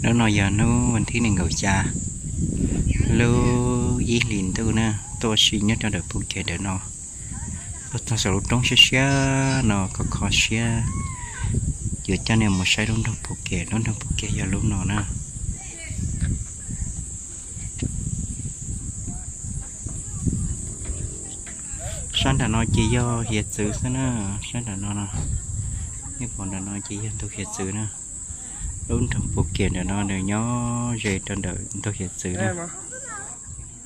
Hnub no yog hnub vas thib nees nkaum xya lub ib hlis ntuj na, tuaj ua si nyob rau ntawm Phuket ntawm no. Tuaj txog saum lub roob siab siab no kho kho siab, yuav coj nej mus saib lub nroog Phuket. Lub nroog Phuket yog lub no na. Sab nram no ces yog hiav txwv xwb na, sab nram no no, nej pom nram no ces yog ntug hiav txwv na. Lub nroog Phuket ntawm no nws nyob ze rau ntawm ntug hiav txwv na.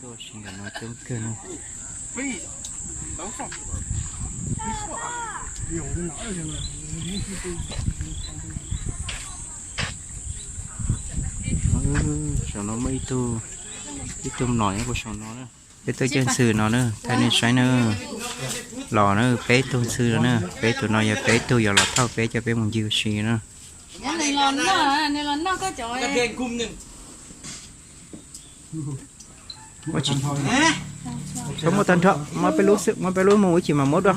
Tuaj ua si ntawm no coob kawg na. Saum no muaj ib tug, ib tug mlom nyob puag saum no na. Peb tuaj caij ntxhw no na, thaij nej saib na. Los na, peb tug ntxhw no na, peb tus no yog peb tug yuav los thauj peb coj peb mus ncig ua si na. Tsis muaj tag nrho, muab peb lub xwb, muab peb lub mus ib chim mas muab dua.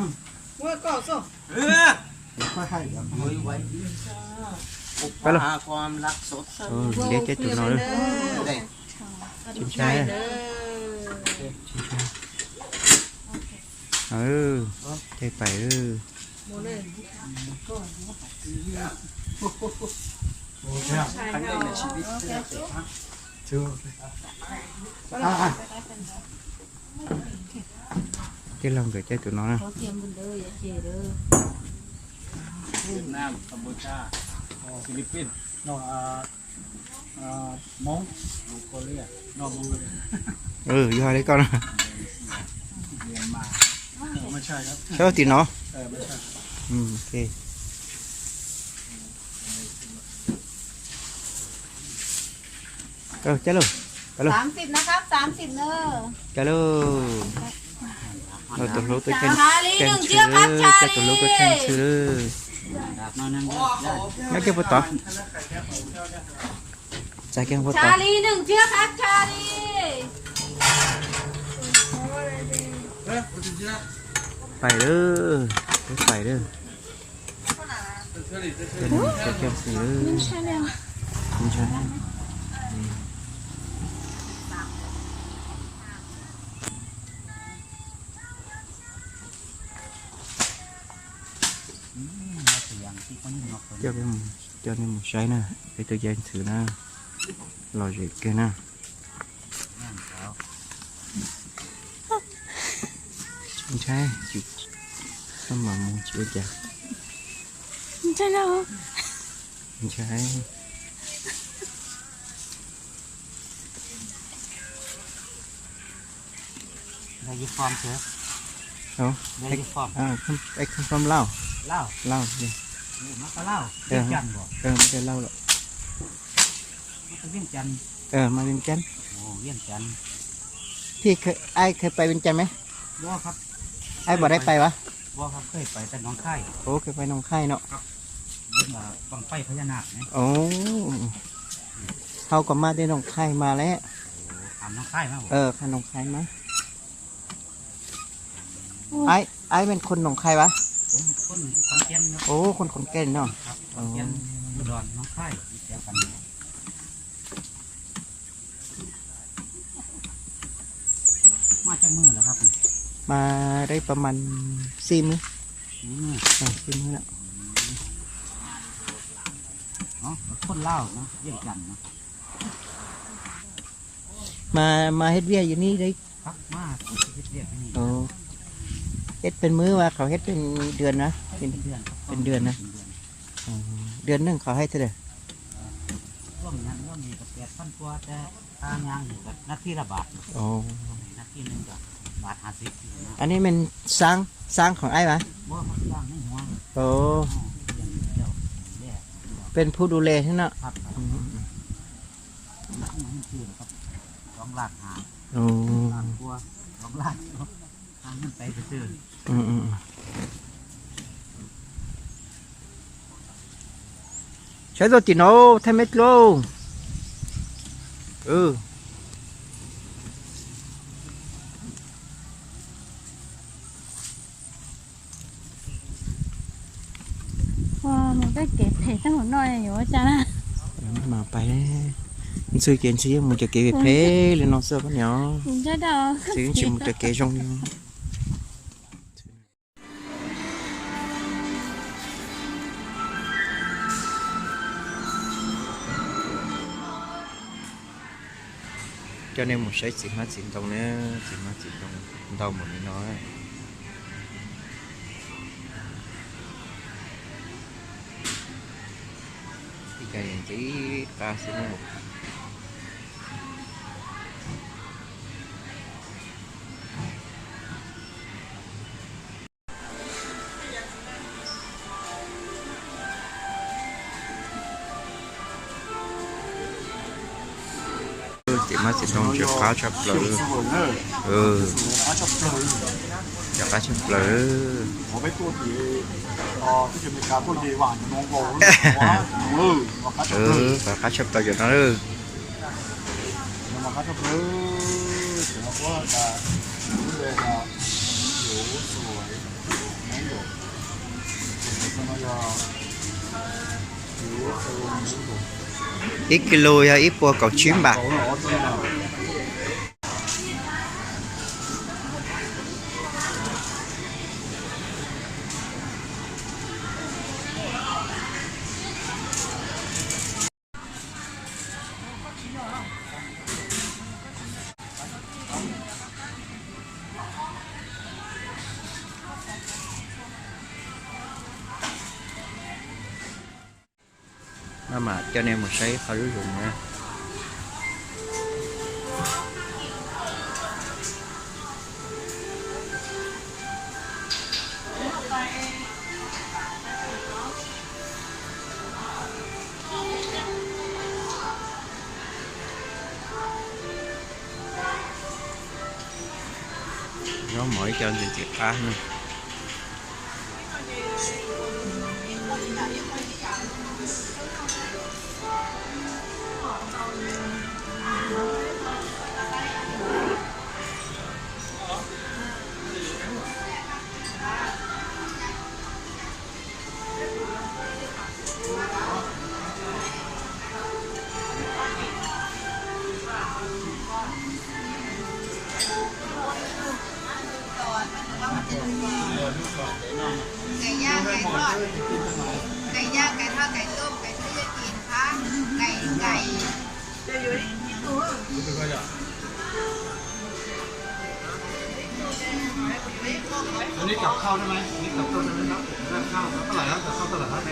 Pab los, liab caij tus no lawm. Tsis ntshai, tsis ntshai. Caij pais. Tij laug nkawd caij tus no na. Yog li koj na. Saib tim no. Caij lauj, caij lauj. Caij lauj. Tus hlub tuaj caij ntxhw, caij tus hlub tuaj caij ntxhw. Nyob kiag puag tod. Txais kiag puag tod. Pais lawm, pais lawm. Coj nej mus saib na, peb tuaj caij ntxhw na, lom zem kawg na. Ntshai, koj mam mus tsis ua cas. Ntshai. Where you from, sir? Hello? Where you from? I come, I come from Laos. Laos? Laos, yeah. Ủa, mà có Laos? Ờ, Viêng Chăn bộ? Ờ, mà cái Laos rồi. Có Viêng Chăn. Ờ, mà Viêng Chăn. Ồ, Viêng Chăn. Thìเคย, ไอ้เคยไปเวียงจันทน์ไหม? บ่ครับ ไอ้บ่ได้ไปวะ? บ่ครับ เคยไปแต่หนองคาย โอ้ เคยไปหนองคายเนาะ ครับ เบิ่ง เอ่อ บั้งไฟพญานาคไง โอ้ เฮาก็มาแต่หนองคายมาแล้ว โอ้ ข้ามหนองคายมาบ่ เออ ข้ามหนองคายมา อ้าย อ้ายเป็นคนหนองคายวะ ผมคนขอนแก่นครับ โอ้ คนขอนแก่นเนาะ ครับ ขอนแก่น อ๋อ อุดร หนองคาย อยู่แถวกันนี่แหละ มาจักมื้อแล้วครับนี่ มาได้ประมาณสี่มื้อ สี่มื้อ อ่า สี่มื้อแล้ว อ๋อ คนลาวเนาะ เวียงจันทน์เนาะ มา มาเฮ็ดเวียกอยู่นี่ได้ ครับ มาเฮ็ดเวียกที่นี่ โอ้ เฮ็ดเป็นมื้อวะ เขาเฮ็ดเป็นเดือนนะ เป็น เป็นเดือนครับ เป็นเดือนนะ เป็นเดือน อ๋อ เดือนหนึ่งเขาให้เท่าไหร่ ช่วงนั้นช่วงนี้ก็แปดพันกว่า แต่ค่ายางนี่ก็นาทีละบาท อ๋อ นาทีหนึ่งก็บาทห้าสิบ อันนี้เป็นช้าง ช้างของอ้ายวะ บ่ครับ ช้างในหัว โอ้ เลี้ยงอยู่แล้ว แยก เป็นผู้ดูแลใช่ไหมเนาะ ครับ อืม นี่คือครับ สองล้านห้า โอ้ ล้านกว่า สองล้าน ทางมันไปซื่อๆ อืม อืม อืม Saib tau tim no, thaij meb dlou. Mus tej kev phem tag npaum no yuav ua cas na. Mas pais, Ntxhw ces Ntxhw yeej mus cov kev phem phem li no xwb pab niam. Ntxhw yeej tsis mus cov kev zoo li. Coj nej mus saib txiv hmab txiv ntoo na, txiv hmab txiv ntoo ntau npaum li no. Ib co ntxim qab xwb na. Txiv hmab txiv ntoo ntxim qab tshaj plaws. Ntxim qab tshaj plaws. Qab tshaj plaws cov no. Ib kis lus yog ib puas kaum tsib npam. No mas coj nej mus saib qhov zuj zus na. Zaub mov ib co ntxim ntxim qab na. Aneb cov khau ne, aneb cov khau ne, cov khau tab lawm, cov khau tab lawm.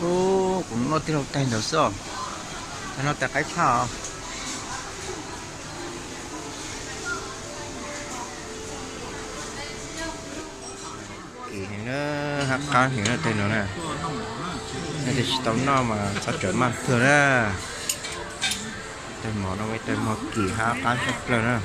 Ub, kuv noj tij laug taig ntawd xwb os. Taig no taig qaib tshaj os. Kim heev na, hab qab heev na taig no na. Nej tsis tau noj mas txhob rawm maj kawg na. Taig mov no taig mov kim hab qab tshaj plaws na.